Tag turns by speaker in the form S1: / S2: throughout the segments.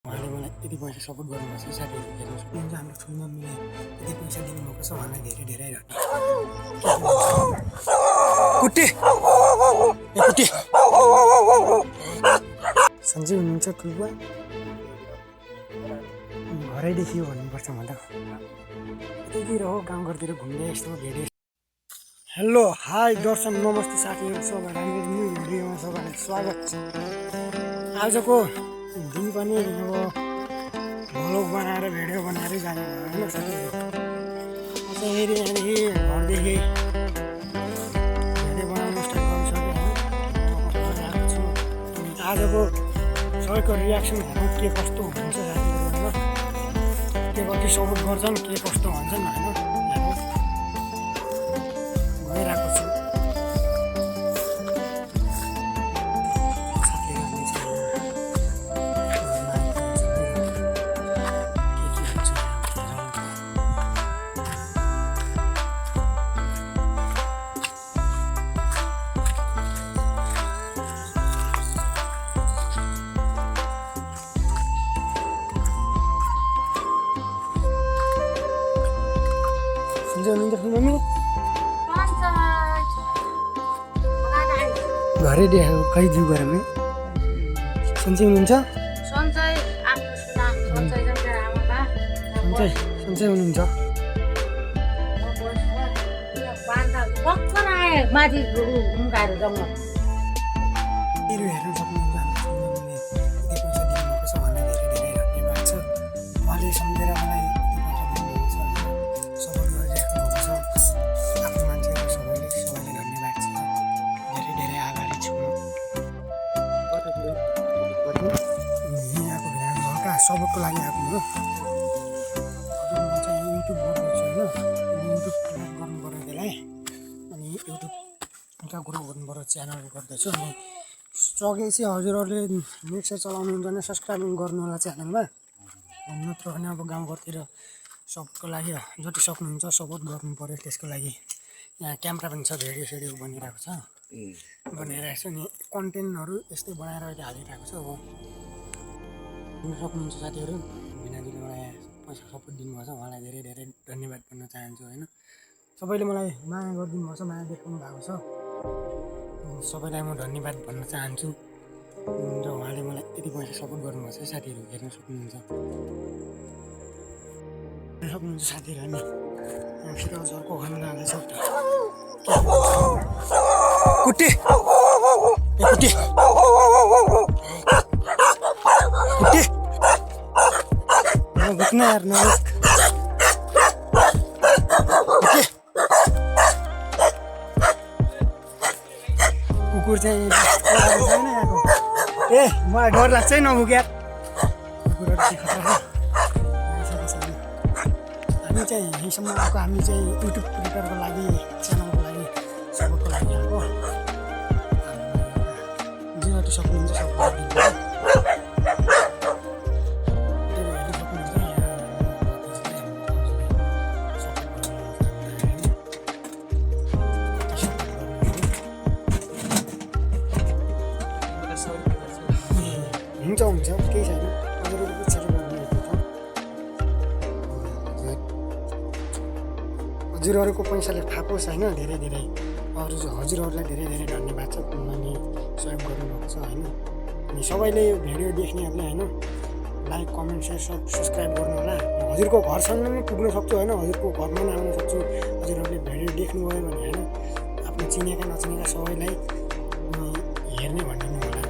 S1: उहाँले मलाई यति पैसा सपोर्ट गर्नुभएको छ साथीहरू हेर्न सक्नुहुन्छ हाम्रो ठुलो मम्मीले यति पैसा दिनुभएको छ उहाँलाई धेरै धेरै कुटे कुटे सन्चै हुनुहुन्छ ठुलो घरै देखियो भन्नुपर्छ म त यतैतिर हो गाउँघरतिर घुम्दै यस्तो धेरै। हेलो हाई दर्शन नमस्ते साथीहरू, सबैलाई मेरो न्यू भिडियोमा सबैलाई स्वागत छ। आजको दिन पनि अब भ्लग बनाएर भिडियो बनाएर जाने होइन साथीहरू। फेरि यहाँदेखि घरदेखि भिडियो बनाउन स्टार्ट गरिसकेँ होइन छु। अनि आजको सबैको रियाक्सन हेर्नु के कस्तो हुन्छ साथीहरू होइन, के कति सपोर्ट गर्छन् के कस्तो भन्छन् होइन गइरहेको छु। मम्मी घरै देखाएको खै जिउ घरमा सन्चै हुनुहुन्छ? सन्चै हुनुहुन्छ?
S2: माथि उम्काएर जङ्गल
S1: हेर्न सक्नुहुन्छ मम्मीले यति पैसा दिनुभएको छ भनेर धेरै धेरै धन्यवाद छ। उहाँले सम्झेर मलाई सपोर्ट गरिराख्नु भएको छ। आफ्नो मान्छेहरू सबैले धन्यवाद छ, धेरै धेरै आभारी छु म। यहाँको भिडियो हल्का सपोर्टको लागि आएको हो। म चाहिँ युट्युब गर्दैछु होइन, युट्युब गर्नु पऱ्यो त्यसलाई। अनि युट्युब हल्का ग्रो गर्नु पऱ्यो, च्यानल गर्दैछु। अनि सकेपछि हजुरहरूले मिक्सर चलाउनुहुन्छ भने सब्सक्राइब गर्नु होला च्यानलमा। नत्र भने अब गाउँघरतिर सबको लागि जति सक्नुहुन्छ सपोर्ट गर्नु पऱ्यो। त्यसको लागि यहाँ क्यामेरा पनि छ, भिडियो सेडियो बनिरहेको छ, बनाइरहेको छ अनि कन्टेन्टहरू यस्तै बनाएर अहिले हालिरहेको छ। अब सक्नुहुन्छ साथीहरू, भिनाजुले मलाई पैसा सपोर्ट दिनुभएको छ, उहाँलाई धेरै धेरै धन्यवाद भन्न चाहन्छु होइन। सबैले मलाई माया गरिदिनु भएको छ, माया देखाउनु भएको छ, सबैलाई म धन्यवाद भन्न चाहन्छु। र उहाँले मलाई यति पैसा सपोर्ट गर्नुभएको छ साथीहरू हेर्न सक्नुहुन्छ साथीहरू। हामी फेरि अर्को खानु जाँदैछ कुटे कुटे कुटे बुझ्न यार कुकुर चाहिँ छैन यहाँको। ए मलाई डर लाग्छ है नबुक यार, कुकुरहरू चाहिँ खतरा। हामी चाहिँ यहीँसम्म आएको, हामी चाहिँ युट्युब क्रिएटरको लागि, च्यानलको लागि, सपोर्टको लागि आएको। जे जति सक्नुहुन्छ सपोर्ट दिनुहुन्छ। हुन्छ केही छैन, हजुरहरूको इच्छा हजुरहरूको पैसाले फापोस् होइन। धेरै धेरै हजुरहरूलाई धेरै धेरै धन्यवाद छ, उहाँले सहयोग गर्नुभएको छ होइन। अनि सबैले यो भिडियो देख्नेहरूले होइन लाइक कमेन्ट सेयर सब सब्सक्राइब गर्नु होला। हजुरको घरसँग पनि पुग्न सक्छु होइन, हजुरको घरमा पनि आउन सक्छु। हजुरहरूले भिडियो देख्नुभयो भने होइन आफ्नो चिनेका नचिनेका सबैलाई हेर्ने भनिदिनु होला।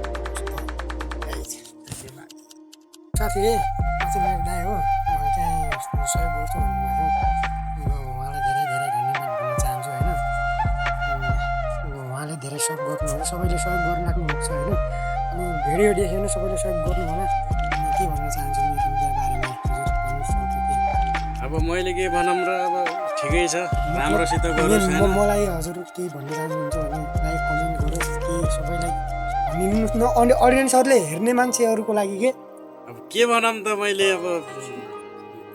S1: साथी चाहिँ मेरो दाइ हो, उहाँ चाहिँ सहयोग गर्छु भन्नुभएको छ। उहाँलाई धेरै धेरै धन्यवाद भन्न चाहन्छु होइन। उहाँले धेरै सहयोग गर्नु होला, सबैले सहयोग गरिराख्नु भएको छ होइन। अनि भिडियो देखेर सबैले सहयोग गर्नु होला। के भन्न चाहन्छु मेरो बारेमा
S3: अब मैले के भनौँ र, अब ठिकै छ, राम्रोसित गरोस्।
S1: मलाई हजुर केही भन्न चाहनुहुन्छ भने लाइक कमेन्ट गरोस्, के सबैलाई भनिदिनुहोस् न। अनि अडियन्सहरूले हेर्ने मान्छेहरूको लागि के
S3: अब के भनौँ त, मैले अब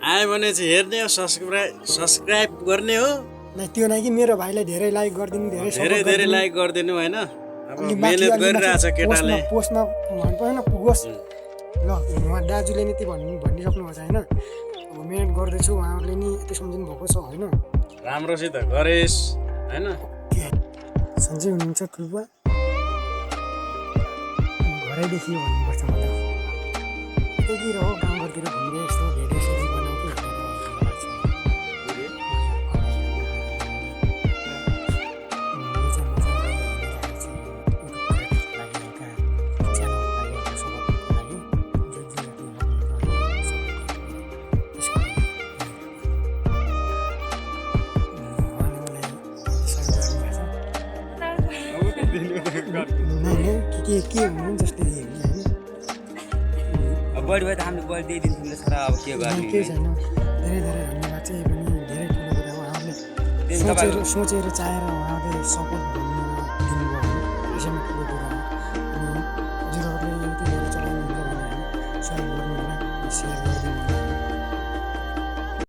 S3: आयो भने चाहिँ हेर्ने हो, सब्सक्राइब गर्ने हो।
S1: त्यो नै कि मेरो भाइलाई धेरै लाइक गरिदिनु, धेरै
S3: धेरै लाइक गरिदिनु होइन। अब
S1: अलि
S3: मेहनत
S1: माथि, अलि
S3: गरिरहेछ
S1: माथि
S3: केटाले
S1: पोस्टमा भन्नु परेन पुगोस् ल उहाँ दाजुले नि त्यो भनिसक्नु भएको छ होइन अब मिहिनेत गर्दैछु उहाँहरूले नि यति सम्झिनु भएको छ होइन
S3: राम्रोसित गरेस् होइन
S1: सन्चै हुनुहुन्छ ठुल्बा घरै देखियो भन्नुपर्छ मलाई त्यतिखेर हो गाउँघरतिर घुम्दै यस्तो भिडियो सिडियो बनाउँथ्यो के हुनु जस्तै होइन
S4: अब बढी भयो त हामीले बढी दिइदिन्छौँ नि तर अब के गर्ने
S1: केही छैन धेरै धेरै धन्यवाद चाहिँ पनि धेरै ठुलो कुरा हो उहाँहरूले सोचेर चाहेर उहाँहरूले सपोर्ट दिनुभयो यसैमा ठुलो कुरा हो अनि हजुरहरूले युट्युबहरू चलाउनुहुन्छ भने सहयोग गर्नु होला सेयर